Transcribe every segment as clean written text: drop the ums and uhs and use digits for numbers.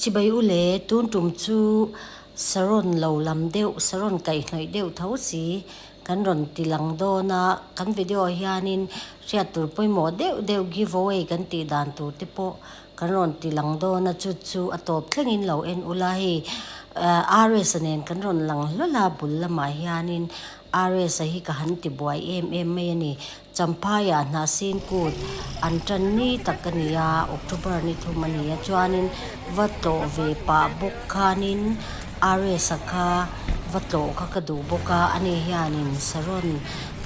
Chibai u le, tun tum chu Saron lo lam deuh, Saron kaihhnawih deuh tho si kan rawn ti lang dawn a, kan video hianin hriat tur pawimawh deuh deuh give away kan tih dan tur te pawh kan rawn ti lang dawn a, chu chu a tawp thlengin lo en ula hei RS-a nen kan rawn lang hlawl a bul lamah hianin RS-a hi ka han ti buai em em mai a ni. Champhaiah Hnahsin kut an tan ni tak a ni a, October ni thum a ni a, chuanin va tlawh ve pah bawk khanin RS-a kha va tlawh kha ka duh bawk a, ani hianin Saron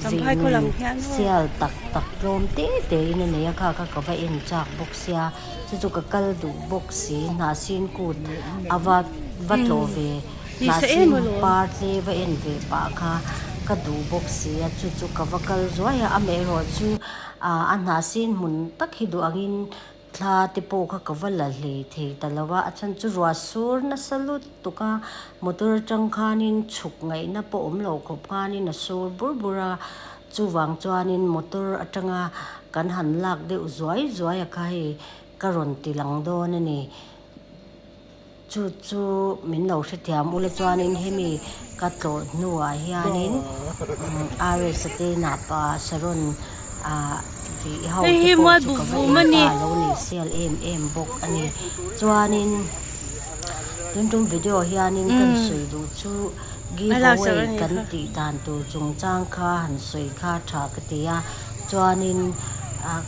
vih nun sial tak tak tlawm te tein a nei a, kha kha ka va en chak bawk sia, chu chu ka kal duh bawk si, Hnahsin kut a va va tlawh ve. Hnahsin par te va en ve pah kha ka duh bawk si a, chu chu ka va kal zuai a, amaherawh chu a hnahsin hmun tak hi duh angin thla te pawh kha ka va la hlei thei ta lo a, a chhan chu ruah sur nasa lutuk a, motor atang khanin chhuk ngaihna pawh awm loh khawp khanin a sur bur bur a, chuvang chuanin motor atanga kan han lak deuh zuai zuai a kha hei ka rawn ti lang dawn a ni. Chu chu min lo hrethiam ula chuanin hemi ka tlawh hnuah hianin RS-a te inah pa Sharon ah vih ho te pawh chu ka va en ta a lo ni sial em em bawk a ni. Chuanin tun tum video hianin kan sawi duh chu give away kan tih dan tur chungchang kha han sawi kha tha ka ti a, chuanin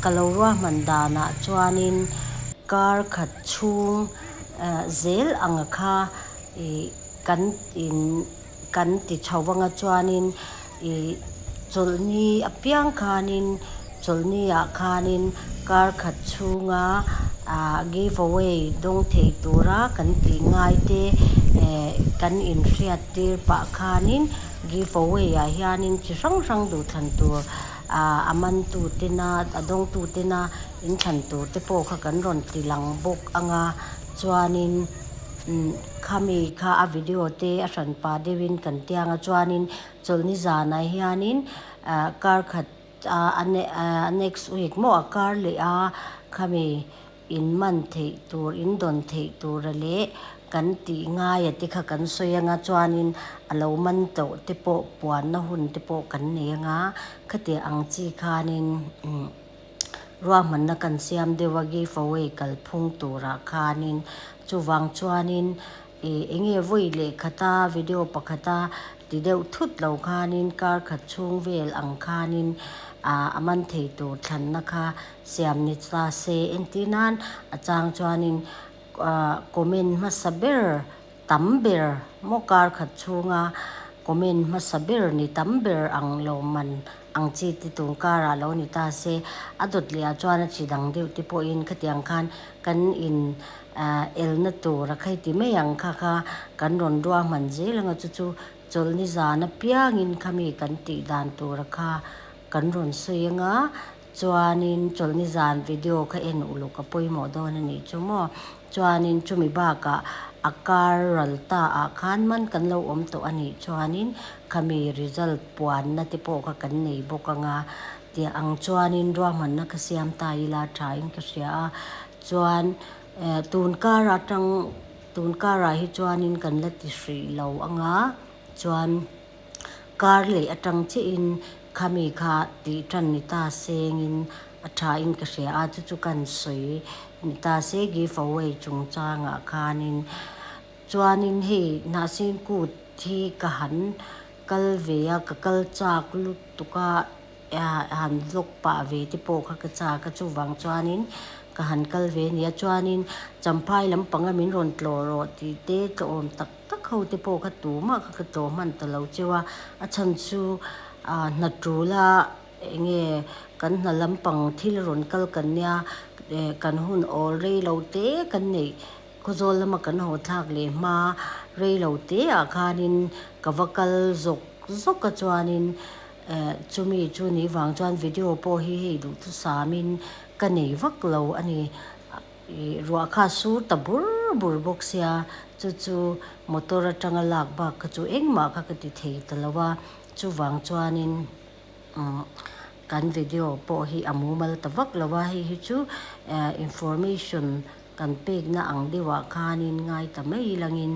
ka lo ruahman danah chuanin kar khat chhung zel ang kha ih kan in kan ti chho vang a chuanin ih chawlhni apiang khanin chawlhni ah khanin kar khat chhunga ah give away dawng thei tura kan tih ngai te eh kan inhriat tir pah khanin give away ah hianin chi hrang hrang duhthlan tur ah a man tu tena a dawng tu tena Inthlan tur te pawh kha kan rawn ti lang bawk ang a, chuanin umm khami kha a video te a hran pah deuhin kan ti ang a, chuanin chawlhni zanah hianin ah kar khat ah a next week maw a kar leh a khami in man theih tur in dawn theih tura leh kan tih ngaia te kha kan sawi ang a, chuanin a lo man tawh te pawh puanna hun te pawh kan nei ang a, khatiang ang chi khanin umm. Ruahmanna kan siam deuh a give away kalphung turah khanin chuvang chuanin ih eng nge vawi leh khata video pakhata ti deuh thut lo khanin kar khat chhung vel ang khanin ah a man thei tur thlanna kha siam ni ta se entir nan a chang chuanin ah comment hmasa ber tam ber maw kar khat chhunga comment hmasa ber ni tam ber ang lo man ang chi te tun karah lo ni ta se, a dawt leh ah chuan a chi dang deuh te pawhin khatiang khan kan in ah elna tur a khai ti mai ang kha kha kan rawn ruahman zel anga chu chu chawlhni zan apiangin khami kan tih dan tura kha kan rawn sawi anga chuanin chawlhni zan video kha en uluk a pawimawh dawn a nih chu maw. Chuanin chumi bakah a kar ral ta ah khan man kan lo awm tawh a nih chuanin khami result puanna te pawh kha kan nei bawk ang a tih ang chuanin ruahmanna kha siam ta ila tha in ka hria a chuan eh tun kar atang tun karah hi chuanin kan la ti hrih lo ang a chuan. Kar leh atang chiahin khami kha tih tan ni ta sengin a thain ka hria a, chu chu kan sawi ni ta se give away chungchangah khanin chuanin hei Hnahsin kut hi ka han kal ve a, ka kal chak lutuk a. Han vlog pah ve te pawh kha ka chak a chuvang chuanin ka han kal ve a nia chuanin Champhai lampanga min rawn tlawh rawh tih te tlawhawm tak tak ho te pawh kha tumah kha ka tlawh hman ta lo cheu a a chhan chu ah hna tul a eng nge kan hna lampang thil rawn kal kan nia eh kan hun awl rei lo te kan neih Khawzawl lama kan haw thlak leh hma rei lo te ah khanin ka va kal zawk zawk a chuanin eh chumi chu ni vang chuan video pawh hi hei duhthusamin ka nei vak lo a ni ih ruah kha sur ta bur bur bawk sia chu chu motor atanga lak bak kha chu engmah kha ka ti thei ta lo a chuvang chuanin. Kan video pawh hi a mumal ta vak lo a, hei hi chu information. kan pekna ang deuhah khanin ngai ta mai langin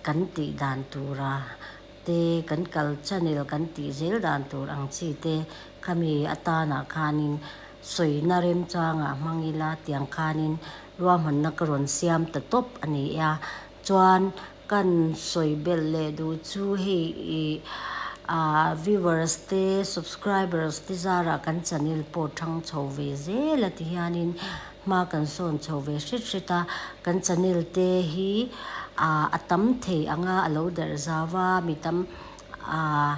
kan tih dan tura te kan kal channel kan tih zel dan tur ang chi te khami atanah khanin sawina remchangah hmang ila tiang khanin ruahmanna ka rawn siam ta tawp a ni a chuan kan sawi belh leh duh chu hei ih ah viewers te subscribers te zarah kan channel pawh thang chho ve zel a ti hianin hma kan sawn chho ve hret hret a kan channel te hi ah a tam thei anga a lo darh zau a mi tam ah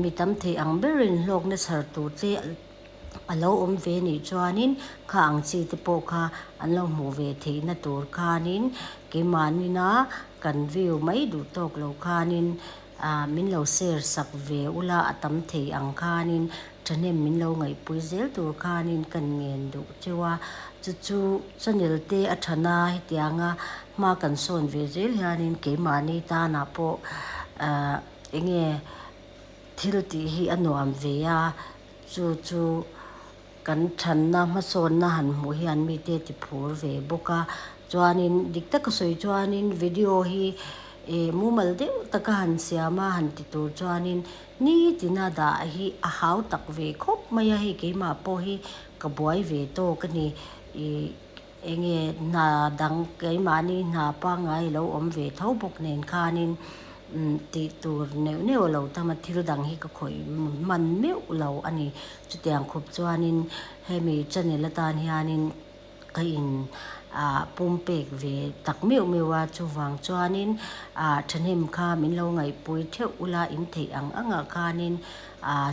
mi tam thei ang berin hlawkna chhar tur te a lo awm ve nih chuanin kha ang chi te pawh kha an lo hmuh ve theihna tur khanin keimahni-na kan view mai duh tawk lo khanin ah min lo share sak ve ula a tam thei ang khanin thahnem min lo ngaihpui zel tur khanin kan ngen duh cheu a chu chu channel te a thana hetianga hma kan sawn ve zel hianin keimahni tanah pawh ah eng nge thil tih hi a nuam ve a chu chu kan thanna hmasawnna han hmuh hian mite ti phur ve bawk a chuanin dik taka sawi chuanin video hi eh mumal deuh taka han siam a han ti tur chuanin nitina dah hi a hau tak ve khawp mai a hei keimah pawh hi ka buai ve tawk a ni ih enge hna dang keimahni hna pangngai lo awm ve tho bawk nen khanin umm tih tur neuh neuh a lo tam a thil dang hi ka khawih hman meuh lo a ni chutiang khup chuanin hemi channel atan hianin ka in ah pum pek ve tak meuh meuh a chuvang chuanin ah thahnem kha min lo ngaihpui theuh ula in theih ang angah khanin ah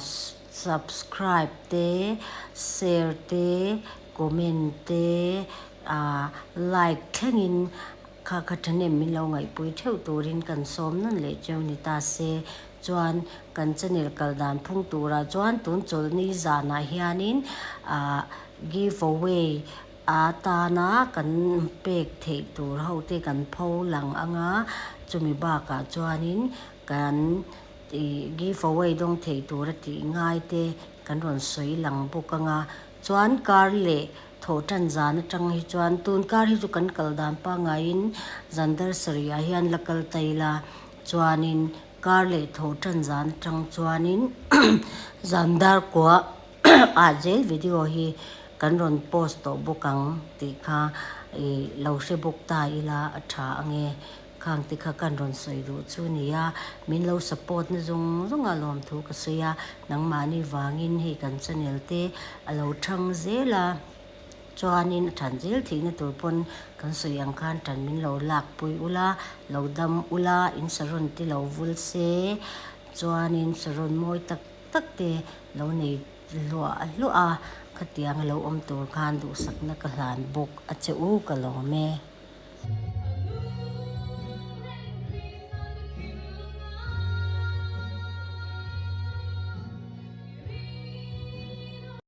subscribe te share te comment te ah like thlengin kha kha thahnem min lo ngaihpui theuh turin kan sawm nawn leh cheu ni ta se chuan kan channel kal dan phung turah chuan tun chawlhni zanah hianin ah give away atana kan pek theih tur ho te kan pho lang anga chumi bakah chuanin kan ih give away dawng thei tura tih ngai te kan rawn sawi lang bawk anga Chuan kar leh thawh tan zan atang hi chuan tun kar hi chu kan kal dan pangaiin zan dar sarih ah hian la kal ta ila chuanin kar leh thawh tan zan atang chuanin zan dar kua ah zel video hi kan rawn post tawh bawk ang tih kha ih lo hre bawk ta ila a tha ange. Khang te kha kan rawn sawi duh chu nia, min lo support na zawng zawng a lawmthu ka sawi a, nangmahni vangin hei kan channel te a lo thang zel a, chuanin a than zel theihna tur pawn kan sawi ang khan tan min lo lak pui ula, lo dam ula, in saron te lo vul se, chuanin saron mawi tak tak te lo nei hluah hluah a, khatiang a lo awm tur khan duhsakna ka hlan bawk a che u ka lawm e.